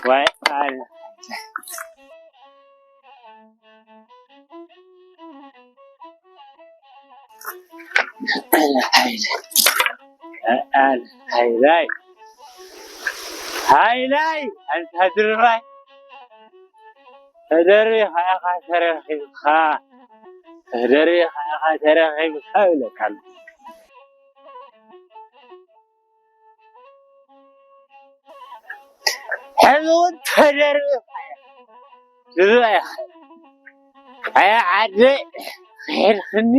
ዋይ፣ ኣነ። ኣነ፣ ሃይላይ። ሃይላይ፣ ኣንታ ድርባይ። ተደርቢኻ ኢኻ ተረኺብካ። ተደርቢኻ ኢኻ ተረኺብካ ይብለካ ኣሎ። ሕዚ እውን ተደርቢኻ ኢኻ። ድርባይ ኢኻ። ኣያ ዓደይ፣ ክሕልኽኒ።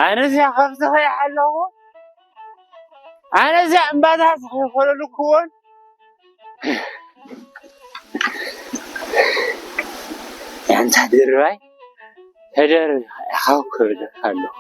ኣነ እዚኣ ካብዚ ኸይሓለኹ፣ ኣነ እዚኣ እምባታት ኸይኮለልኩዎን፣ ኣንታ ድርባይ፣ ተደርቢኻ ኢኻ ክብለካ ኣለኹ።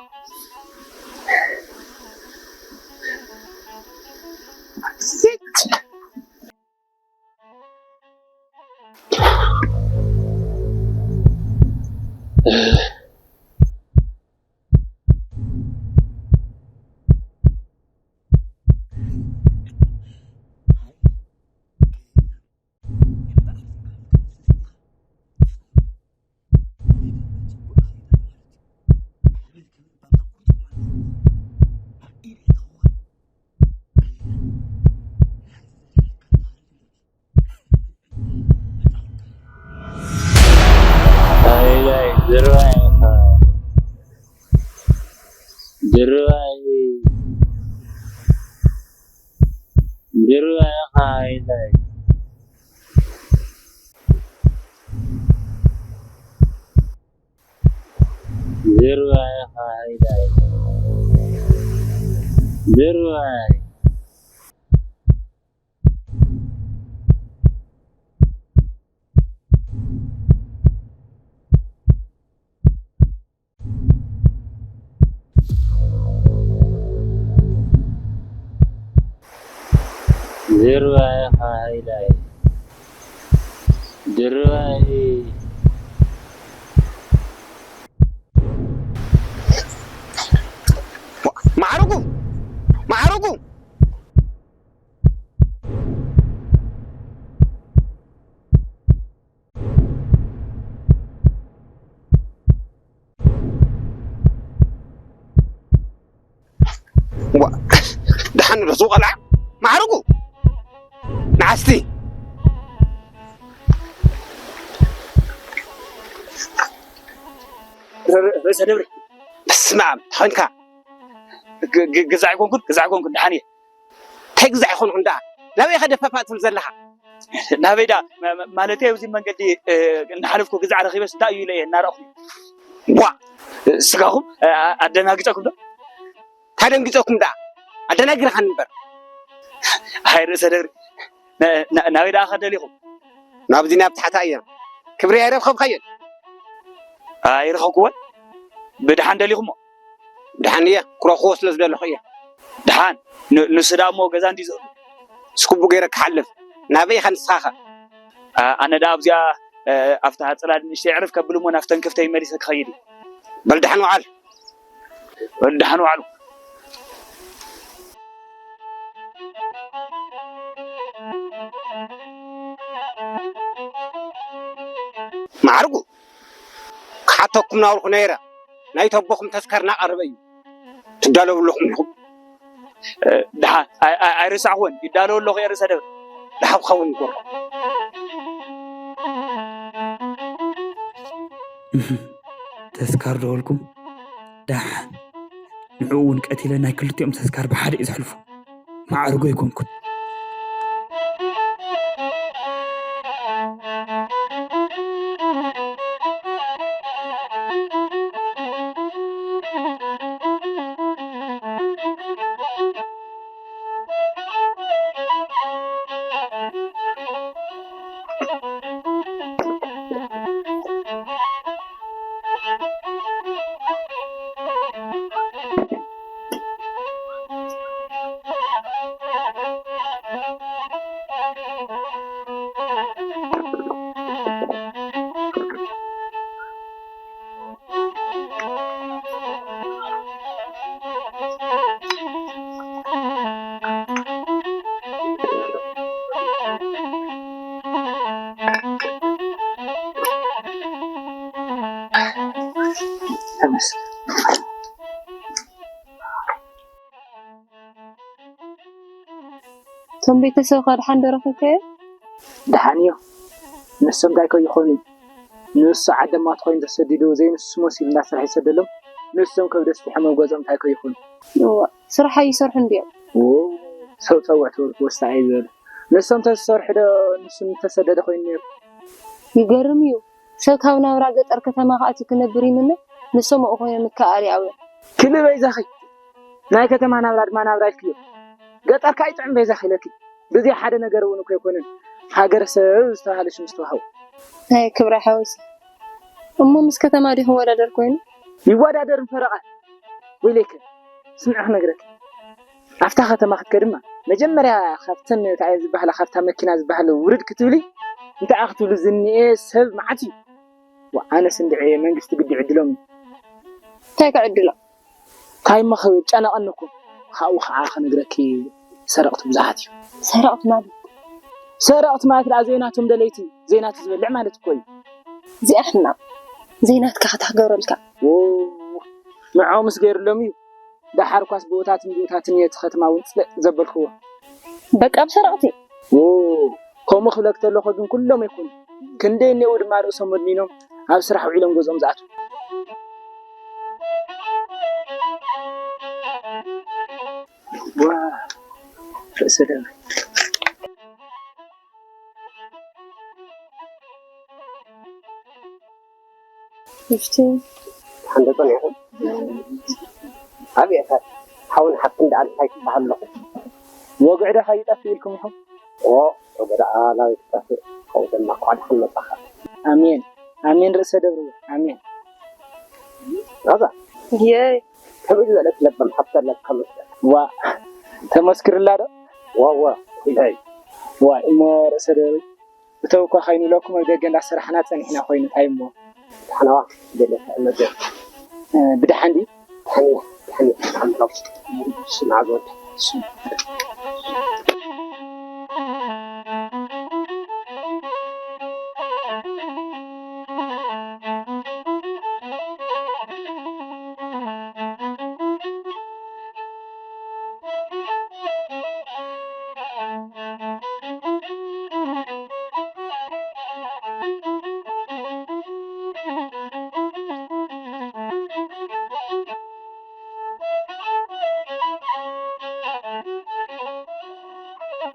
ሃይላይ ድርባይ ኢኻ። ድርባይ፣ ድርባይ ኢኻ ሃይላይ። ድርባይ ኢኻ ሃይላይ። ድርባይ። ድርባይ ኢኻ ሃይላይ። ድርባይ። ማዕረጉ! ማዕረጉ! ዋ፣ ደሓን ዶ እዚ ቆልዓ? ማዕረጉ! መዓስቲ! ርእሰ ደብሪ። በስመ ኣብ፣ ተኾንካ። ግ-፣ ግ-፣ ግዛዕ ኣይኮንኩን፣ ግዛዕ ኣይኮንኩን፣ ደሓን እየ። እንታይ ግዛዕ ይኾንኩን ደኣ? ናበይ ከ ደፋፋእ ትብል ዘለኻ? ናበይ ደኣ? ማ-፣ ማ-፣ ማለተይ ኣብዚ መንገዲ፣ እ፣ እናሓለፍኩ ግዛዕ ረኺበስ እንታይ እዩ ኢለ እየ እናረኣኹ። ዋ! ስጋኹም፣ እ፣ ኣ-፣ ኣደናጊጸኩም ዶ? እንታይ ደንጊጸኩም ደኣ? ኣደናጊርኻኒ እምበር። ኣይ ርእሰ ደብሪ፣ ና-፣ ና-፣ ናበይ ደኣ ከደሊኹም? ናብዚ ናብ ታሕታ እያ። ክብሪ ኣይረኸብካዮን። ኣይረኸብኩዎን። ብድሓን ደሊኹሞ? ድሓን እየ ክረኽቦ ስለ ዝደለኹ እየ። ድሓን ን-፣ ንሱ ደኣ እሞ ገዛ እንድዩ ዝእሉ። ስኩቡ ገይረ ክሓልፍ። ናበይ ኢኻ ንስኻኸ? ኣ-፣ ኣነ ደኣ ኣብዚኣ፣ እ፣ ኣብታ ጽላል ንእሽተይ ዕርፍ ከብል እሞ ናብተን ከፍተይ መሊሰ ክኸይድ እየ። በል ድሓን ወዓል። በል ድሓን ወዓሉ። ዓተኩም ናብልኩ ነይረ። ናይ ተቦኹም ተስካር እናቐረበ እዩ። ትዳለዉ ኣለኹም ኢኹም። እ፣ ደሓ፣ ኣይ-፣ ኣይ-፣ ኣይረሳዕኹዎን። ይዳለዉ ኣለኹ እየ ርእሰ ደብር። ደሓ ክኸውን ይኮርኩ። ተስካር ዶ በልኩም? ደሓን። ንዕኡ እውን ቀቲለ ናይ ክልቲኦም ተስካር ብሓደ እዩ ዘሕልፎ። ማዕርጎ ኣይኮንኩን። እቶም ቤተሰብካ ደሓን ዶ ረኺብካዮ? ደሓን እዮም። ንሶም እንታይ ከ ይኾኑ? ንሱ ዓደማት ኮይኑ ተሰዲዱ ዘይንሱ መሲሉ እንዳሰርሐ ይሰደሎም። ንሶም ከብደ ስቲሖም ኣብ ገዝኦም እንታይ ከ ይኾኑ? እዋ፣ ስራሕ ኣይሰርሑን ድዮም? ዎ፣ ሰብ ጸውዕ ትበልኩ ወስታ እየ ዝበሉ። ንሶም ተዝሰርሑ ዶ ንሱ ምተሰደደ ኮይኑ ነይሩ? ይገርም እዩ። ሰብ ካብ ናብራ ገጠር ከተማ ክኣትዩ ክነብር ይምነ፣ ንሶም ኣብኡ ኮይኖም ይከኣል ይኣውዮም። ክሊ በይዛኺ፣ ናይ ከተማ ናብራ ድማ ናብራ ኢልክዮ። ገጠር ከኣ ይጥዕም በይዛኺ ኢለኪ። ብዘይ ሓደ ነገር እውን እኮ ኣይኮነን። ሃገረሰብ ዝተባህለ ሽም ዝተዋህቦ። ኣይ ክብረ ሓወይሲ፣ እሞ ምስ ከተማ ድዩ ክወዳደር ኮይኑ? ይወዳደር ፈረቓ። ወይለይከ፣ ስምዒ ክነግረኪ። ኣብታ ከተማ ክትከድማ፣ መጀመርያ ካብተን እንታይ እየን ዝበሃላ፣ ካብታ መኪና ዝበሃል ውርድ ክትብሊ፣ እንታይ ክትብሉ ዝኒኤ ሰብ መዓት እዩ። ዋ፣ ኣነስ እንድዒ መንግስቲ ግዲ ይዕድሎም እዩ። እንታይ ክዕድሎም? እንታይ እሞ ክብል ጨነቐኒ እኮ። ካብኡ ከዓ ክነግረኪ ሰረቕቲ ብዙሓት እዩ። ሰረቕቲ ማለት? ሰረቕቲ ማለት ደኣ ዘይናቶም ደለይቲ ዘይናቱ ዝበልዕ ማለት እኮ እዩ። እዚኣ ሕማቕ። ዘይናትካ ከታ ክገብረልካ። ዎ፣ ንዖምስ ገይርሎም እዩ። ደሓር ኳስ ብኡታትን ብኡታትን እየ እቲ ከተማ እውን ጽልእ ዘበልክዎ። በቃ ብሰረቕቲ። ዎ፣ ከምኡ ክብለክ ተለኹ ግን ኩሎም ኣይኮኑን። ክንደይ እኒአው ድማ ርእሶም ወድኒኖም ኣብ ስራሕ ውዒሎም ገዝኦም ዝኣትዉ። ዋ፣ ርእሰ ደብሪ። ምፍቲ። ሓንደ ጸኒሑ። ኣብየት ሓውን ሓፍትን ደኣ እንታይ ትበሃል ኣለኹ? ወግዒ ደኻ ይጠፍእ ኢልኩም ኢኹም? ኦ፣ ወግዒ ደኣ ናበይ ትጠፍእ? ካብኡ ድማ እንኳዕ ደሓን መጻኻ። ኣሜን፣ ኣሜን ርእሰ ደብሪ፣ ኣሜን። ሮዛ። የይ። ከምዚ ዝበለት ለባም ሓፍቲ ኣለካ መስለኒ። ዋ፣ ተመስክርላ ዶ? ዋ፣ ዋ፣ ኢለይ። ዋይ፣ እሞ ርእሰ ደብሪ፣ እተው እኳ ኸይኑ ኢለኩም ኣብ ደገ እንዳሰራሕና ጸኒሕና ኮይኑ እንታይ እሞ። ደሓንዋ፣ ደለካ እመገብ። እ፣ ብደሓን ድዩ? ደሓን እያ፣ ደሓን እያ፣ ደሓን እያ። ስምዓ ዝወድ።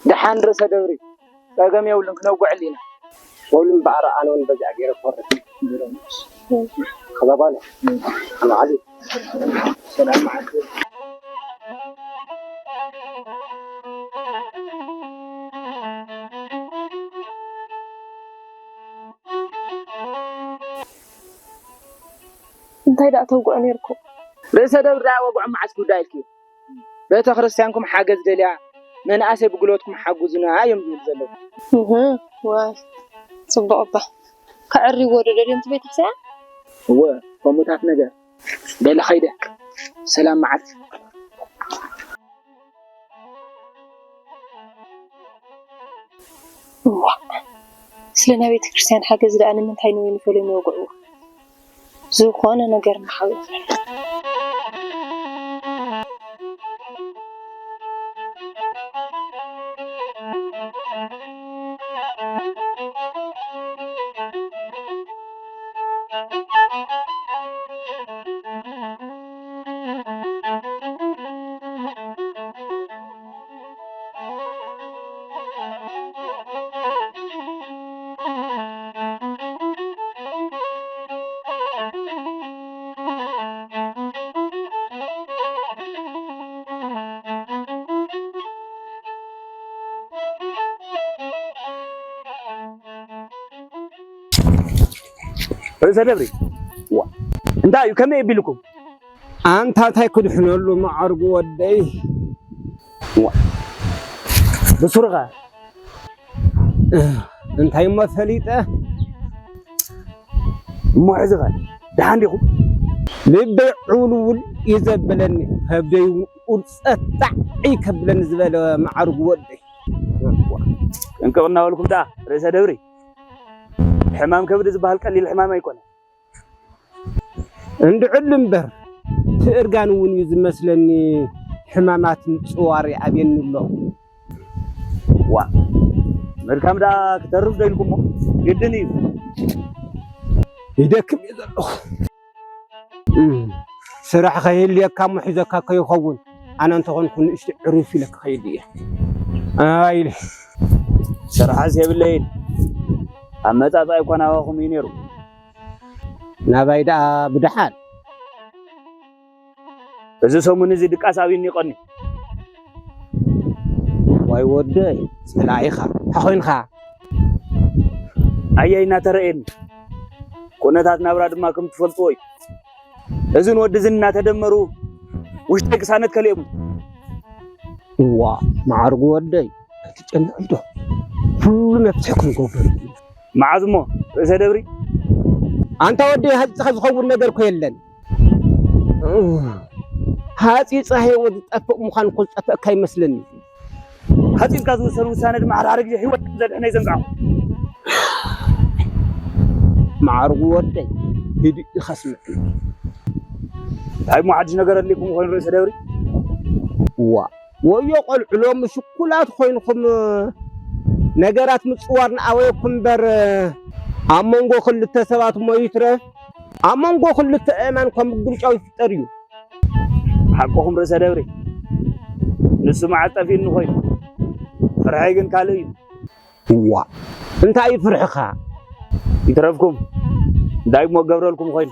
ደሓን ርእሰ ደብሪ፣ ጸገም የብሉን፣ ክነውግዐሉ ኢና። ወሉ እምበኣር ኣነ እውን በዚኣ ገይረ ክወርድ። ከዛ ጓል፣ ከመይ ዓሊ? ሰላም መዓልቲ። እንታይ ደኣ ተውግዖ ነይርኩም? ርእሰ ደብሪ ደኣ ወግዖም መዓስ ጉዳይ ኢልኪ? ቤተ ክርስቲያንኩም ሓገዝ ደልያ፣ መናእሰይ ብጉልበትኩም ሓግዙና እዮም ዝብሉ ዘለዉ። እህ፣ ዋይ፣ ጽቡቕ እባ። ከዕርይዎ ዶ ደልዮም እቲ ቤተ ክርስቲያን? እወ፣ ከምኡታት ነገር። በሊ ኸይደ። ሰላም መዓልቲ። እዋ፣ ስለ ናይ ቤተ ክርስቲያን ሓገዝ ደኣ ንምንታይ ንወይኒ ፈሊዮም ይወግዕዎ? ዝኾነ ነገር ንሓዊ። ርእሰ ደብሪ፣ ዋ፣ እንታይ እዩ? ከመይ ኣቢልኩም? ኣንታ እንታይ ክድሕነሉ መዓርጉ ወደይ? ዋ፣ ብሱርኻ እንታይ እሞ ፈሊጠ? እሞ ሕዚ ኸ ደሓን ዲኹም? ልበይ ዕውልውል እዩ ዘብለኒ፣ ከብደይ እውን ቁርፀት ጣዕ እዩ ከብለኒ ዝበለ መዓርጉ ወደይ። ጥንቅቕ እናበልኩም ደኣ ርእሰ ደብሪ፣ ሕማም ከብዲ ዝበሃል ቀሊል ሕማም ኣይኮነ። እንድዕል እምበር፣ እቲ እርጋን እውን እዩ ዝመስለኒ፣ ሕማማት ምጽዋር ይኣብየኒ ኣሎ። ዋ፣ ምድካም ደኣ ክተርፍ ዶ ኢልኩሞ? ግድን እዩ። ይደክም እየ ዘለኹ። እም፣ ስራሕ ከይህልየካ እሞ ሒዘካ ከይኸውን፣ ኣነ እንተኾንኩ ንእሽቶ ዕሩፍ ኢለ ክኸይድ እየ። ኣይ፣ ስራሕስ የብለይን። ኣመጻጽኣይ እኳ ናባኹም እዩ ነይሩ። ናባይ ደኣ ብደሓን። እዚ ሰሙን እዚ ድቃስ ኣብዩኒ ይቐኒ። ዋይ ወደይ፣ ጸላኢኻ፣ እንታይ ኮይንኻ? ኣየይ እናተረእየኒ። ኩነታት ናብራ ድማ ከም ትፈልጥዎ እዩ። እዝን ወዲ እዝን እናተደመሩ ውሽጠይ ቅሳነት ከሊኦም። እዋ፣ መዓርጉ ወደይ፣ ኣይትጨነቕ ኢዶ። ኩሉ መፍትሒ ክንገብሮ። መዓዝ እሞ ርእሰ ደብሪ? ኣንታ ወደይ፣ ሃጺጽካ ዝኸውን ነገር እኮ የለን። ሃጺጽካ ህይወት ዝጠፍእ ምዃኑ እኮ ዝጠፍአካ ይመስለኒ። ሃጺጽካ ዝውሰን ውሳነ ድማ ሓደ ሓደ ግዜ ህይወት ከም ዘድሕን ኣይዘንግዖ። መዓርጉ ወደይ፣ ህድእ ኢልካ ስምዕ። እንታይ እሞ ሓድሽ ነገር ኣድልይኩም ኮይኑ ርእሰ ደብሪ? እዋ፣ ወዮ ቆልዑ ሎሚ ሽኩላት ኮይንኩም ነገራት ምጽዋር ንኣበየኩም እምበር ኣብ መንጎ ክልተ ሰባት እሞ ይትረፍ ኣብ መንጎ ክልተ ኣእማን እኳ ምግርጫው ይፍጠር እዩ። ሓቅኹም ርእሰ ደብሪ፣ ንሱ መዓት ጠፊእኒ ኮይኑ፣ ፍርሐይ ግን ካልእ እዩ። እዋ፣ እንታይ እዩ ፍርሕኻ? ይትረፍኩም፣ እንታይ እሞ ክገብረልኩም ኮይኑ?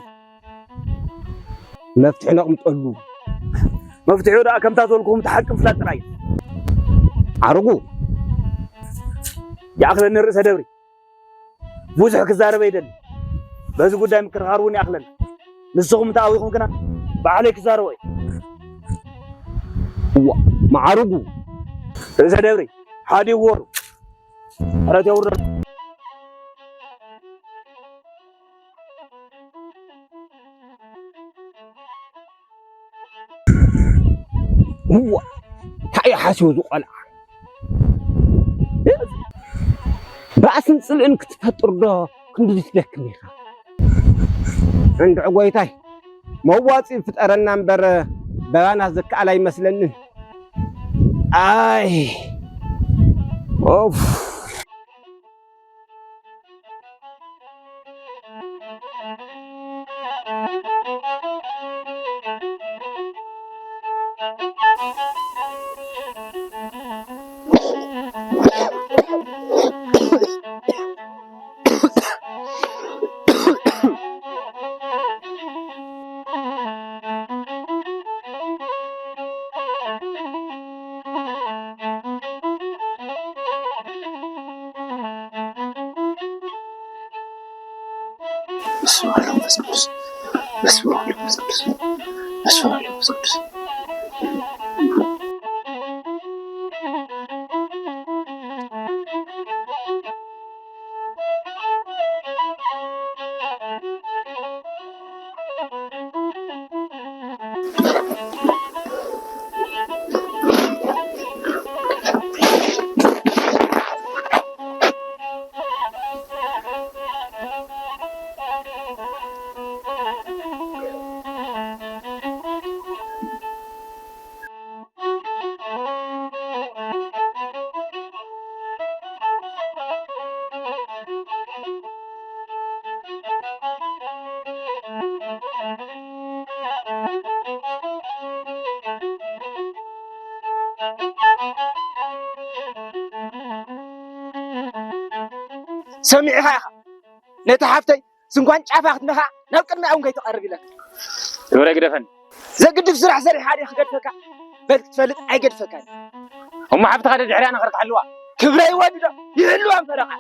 መፍትሒ ነቕምጠሉ። መፍትሒኡ ደኣ ከምታ ዝበልኩኹም እቲ ሓቂ ምፍላጥ ጥራይ እዩ። ዓርጉ፣ ይኣኽለኒ ርእሰ ደብሪ። ብዙሕ ክዛረብ ኣይደልን። በዚ ጉዳይ ምክርኻር እውን ይኣኽለኒ። ንስኹም እንተኣዊኹም ግና ባዕለይ ክዛረቦ እየ። እዋ፣ መዓርጉ። ርእሰ ደብሪ፣ ሓዲኡ ወሩ። ምሕረት የውርደልኩም። እዋ፣ እንታይ እዩ ሓስዮ እዚ ቆልዓ? ባእስን ጽልእን ክትፈጥር ዶ ክንድዚ ትደክም ኢኻ? እንድዒ ጎይታይ፣ መዋጽኢ ፍጠረና እምበር፣ በባና ዝከኣል ኣይመስለንን። ኣይ፣ ኦፍ። በስመ አብ ወመንፈስ ቅዱስ፣ በስመ አብ ወመንፈስ ቅዱስ፣ በስመ አብ ወመንፈስ ቅዱስ። ሰሚዕኻ ኢኻ። ነታ ሓፍተይ ስንኳን ጫፋ ክትነኻ ናብ ቅድሚኣ እውን ከይትቐርብ ኢለካ። ክብረይ ግደፈኒ። ዘግድፍ ስራሕ ሰሪሓ ድየ ክገድፈካ? በል ክትፈልጥ ኣይገድፈካን። እሞ ሓፍትኻ ደድሕሪኣ ነኸር ክሓልዋ? ክብረይ ወድዶ ይህልዋ ፈረቓ።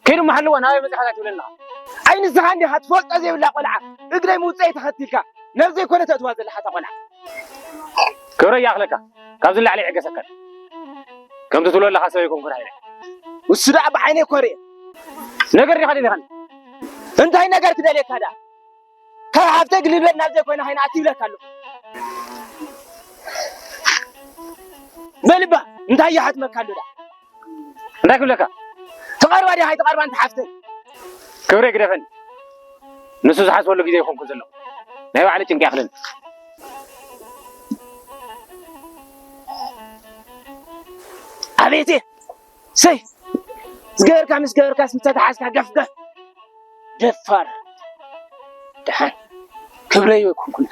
ከይዱ መሓልዋ ናበይ በጺሓ ትብለና? ኣይ ንስኻ እንዲኻ ትፈልጦ ዘይብላ ቆልዓ እግረይ ምውፀይ ተኸቲልካ ናብ ዘይኮነ ተእትዋ ዘለኻ እታ ቆልዓ። ክብረይ ይኣኽለካ። ካብዚ ንላዕሊ ይዕገሰካን። ከምቲ ትብሎ ኣለኻ ሰብ ኣይኮንኩን ዓይነ። ንሱ ደኣ ብዓይነይ ኮርየ። ነገር ዲኻ ደሊኻኒ? እንታይ ነገር ክደልየካ ደኣ? ካብ ሓፍተይ ግልብለል ናብ ዘይኮይና ኸይና ኣትብለካ ኣለኹ። በልባ እንታይ ይሓትመካ ኣሎ ደኣ? እንታይ ክብለካ? ትቐርባ ዲኻ ኣይትቐርባ እንተ ሓፍተይ? ክብረይ ግደፈኒ። ንሱ ዝሓስበሉ ግዜ ይኾንኩ ዘለኹ። ናይ ባዕሉ ጭንቂ ይኣኽለኒ። ኣቤቴ! ሰይ! ዝገበርካ ምስ ገበርካስ ምስ ተተሓዝካ ገፍገፍ። ደፋር። ደሓን ክብረይ ኣይኮንኩን።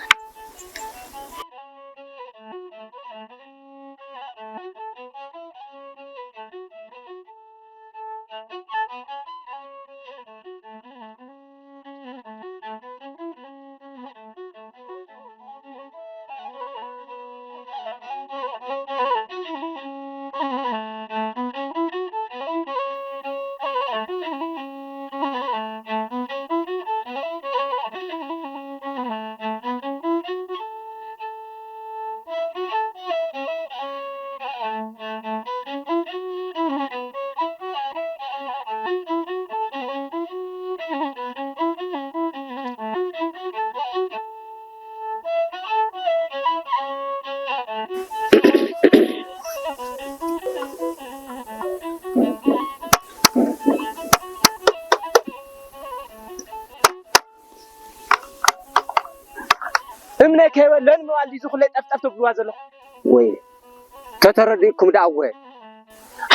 እምነ ከይበለን መዋልዲ ዝኹለይ ጠፍጠፍ ትብልዋ ዘለኹ። ወይ ተተረዲእኩም ደኣ እወ።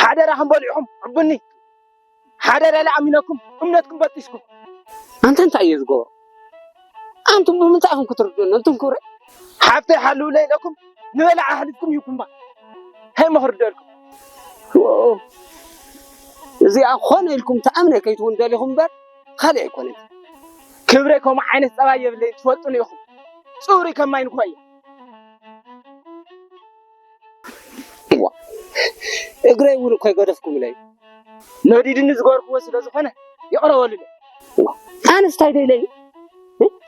ሓደራኹም በሊዕኹም ዕቡኒ። ሓደራ ኢለ ኣሚነኩም እምነትኩም በጢስኩም። ኣንተ እንታይ እዩ ዝገበሩ? ኣንቱም ብምንታይ ኢኹም ክትርድኡኒ? ኣንቱም ክብረ ሓብተይ ሓልውለ ኢለኩም ንበላዕ ኣሕሊፍኩም ይኩምባ። እንታይ መኽርደልኩም? ዎ፣ እዚኣ ኾነ ኢልኩም ተኣምነ ከይትውን ደሊኹም እምበር ካልእ ኣይኮነን። ክብረይ ከምኡ ዓይነት ጸባይ የብለይን ትፈልጡኒ ኢኹም። ጽሩይ ከማይ ንኮ እየ። እዋ፣ እግረይ እውን እኮ ይገደፍኩምለይ። ነዲድኒ ዝገበርክዎ ስለ ዝኾነ ይቕረ በሉለይ። ኣነስ እንታይ ደይለይ?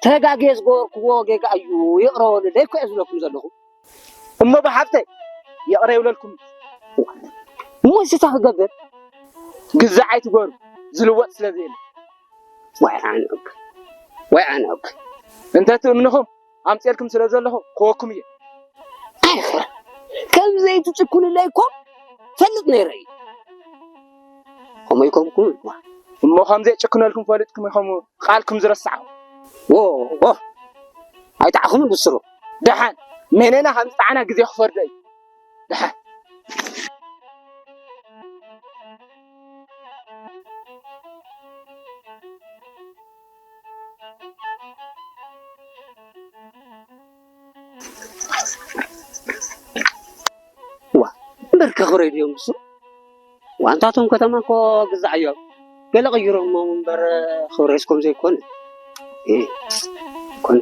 ተጋግየ ዝገበርክዎ ጌጋ እዩ፣ ይቕረ በሉለይ እኮ እየ ዝብለኩም ዘለኹ። እሞ ብሓፍተይ ይቕረ ይብለልኩም። እሞ ሽታ ክገብር? ግዛዕ ኣይትገሩ፣ ዝልወጥ ስለ ዘየለ። ዋይ ኣነብ፣ ዋይ ኣነብ። እንተ ትእምንኹም ኣምፅኤልኩም ስለ ዘለኹ ክወኩም እየ። ኣይ፣ ከም ዘይትጭኩንለይ እኮ ፈልጥ ነይረ እዩ። ከምኡ ይኮንኩም እኮ። እሞ ከም ዘይጭክነልኩም ፈሊጥኩም ኢኹም ቃልኩም ዝረሳዕኹም። ዎ፣ ዎ፣ ኣይጣዕኹምን ብስሩ። ደሓን፣ መነና ከም ዝጠዓና ግዜ ክፈርዶ እዩ። ደሓን። ዋ፣ እምበር ከኽብረይ ድዮም ንሱ? ዋንታቶም ከተማ እኮ ግዛዕ እዮም። ገለ ቀይሮሞ እምበር ክብረይስ ከም ዘይኮነ። እ፣ ኮነ።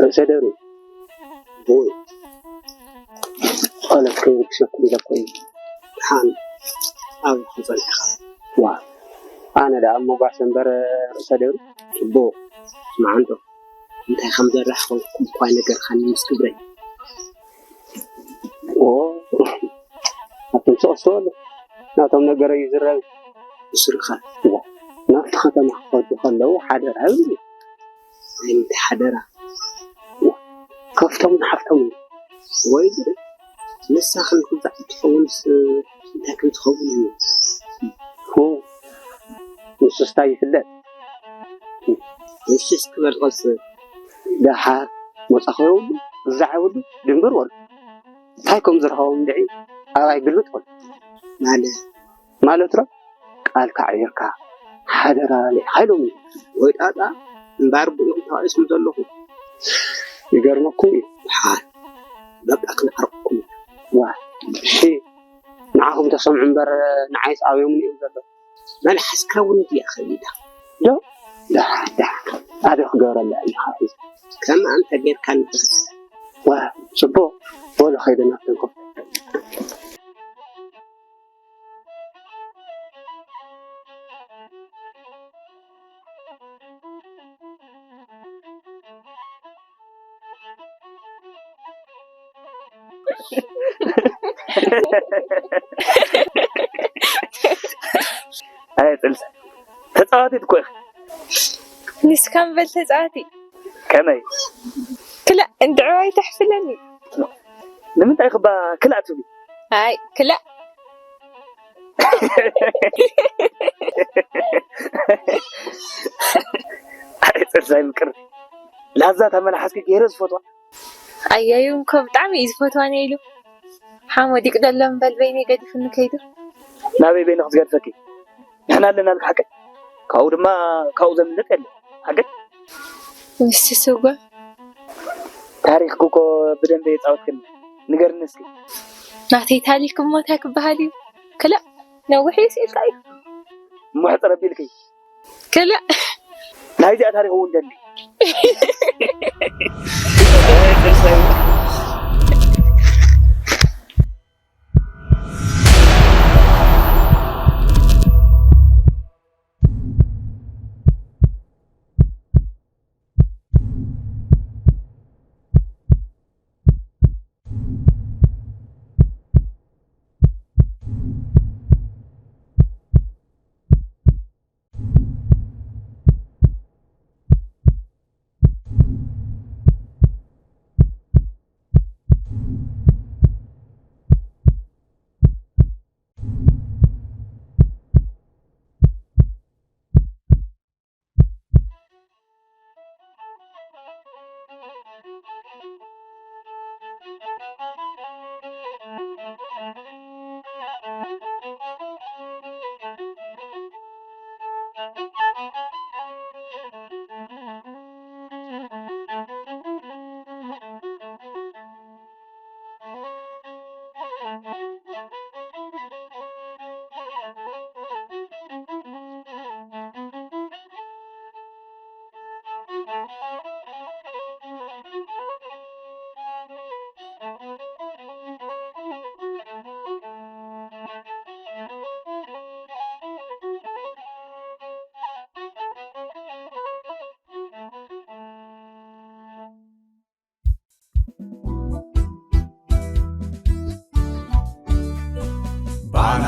ርእሰ ደሩ። ቦይ፣ ጸሎት ክብርግሰኩም ኢለ እኮ እዩ። ደሓን ኣበይ ጸኒሕካ? ዋ፣ ኣነ ደኣ ኣብ መጓሰ እምበር ርእሰ ደሩ። ጽቡቕ። ስማዕ እንዶ፣ እንታይ ከም ዘራኸብኩም እኳ ኣይነገርካኒ ምስ ግብረይ። ኦ፣ ኣቱም ስቕ ዝበሉ፣ ናቶም ነገር እዩ ዝረብ። ብስርካ። ዋ፣ ናብቲ ከተማ ክኸዱ ከለዉ ሓደራ ይብሉ። ናይ ምንታይ ሓደራ? ዋ፣ ከፍቶም ንሓፍቶም እዩ። ወይ ጉድ! ንሳ ክንክልተ ትኸውንስ እንታይ ከም ትኸውን እዩ? ሁ፣ ንሱስ እንታይ ይፍለጥ? እሺ፣ እስኪ በል ቀጽል። ደሓር መጻኹ የብሉ፣ ርዛዕ የብሉ፣ ድንብር በሉ። እንታይ ከም ዝረኸቦም እንድዒ ኣባይ ግልጥ በሉ። ማለት? ማለት ዶ? ቃልካ ኣዕቢርካ ሓደራ ኣልዒልካ ኢሎምኒ። ወይ ጣጣ፣ እምበኣር ብኡ ኢኹም ተባኢስኩም ዘለኹም። ይገርመኩም እዩ። ደሓር፣ በቃ ክንዓርቀኩም ኢና። ዋ፣ እሺ፣ ንዓኹም ተሰምዑ እምበር ንዓይስ ኣብዮምኒ እዮም ዘለዉ። መልሓስካ እውን እንድያ ከቢዳ። ዶ? ደሓር፣ ደሓር፣ ኣበይ ክገብረላ እዩ ኸዓ ሒዙ? ከም ኣንተ ጌርካ ንድረስ። ዋ፣ ጽቡቕ። በሉ ኸይደ ናብተን ኮፍ። ኣይ ጽልሳ፣ ተጻዋቲት እኮ ኢኺ። ንስካ እምበል ተጻዋቲ። ከመይ? ክላእ እንድዕባይ ተሕፍለኒ። ንምንታይ ክባ ክላእ ትብሊ? ኣይ ክላእ። ኣይ ጽልሳይ ምቅርቲ፣ ላዛ እታ መልሓስኪ ገይረ ዝፈትዋ። ኣያዩ እንኮ ብጣዕሚ እዩ ዝፈትዋ ነይሉ። ሓመድ ይቅደሎም በል በይነይ ገዲፉኒ ከይዱ። ናበይ በይኑ ክትገድፈኪ? ንሕና ኣለናልኪ ሓቀይ። ካብኡ ድማ ካብኡ ዘምልጥ የለን። ሓቀይ? ንስስ እወ። ታሪኽኪ እኮ ብደንበ የጻወትክኒ። ንገርኒ እስኪ። ናተይ ታሪኽ እሞ እንታይ ክበሃል እዩ? ክላእ ነዊሕ እዩ ስኢልካ እዩ። እሞ ሕጽር ኣቢልኪ። ክላእ። ናይዚኣ ታሪኽ እውን ደሊ። ባና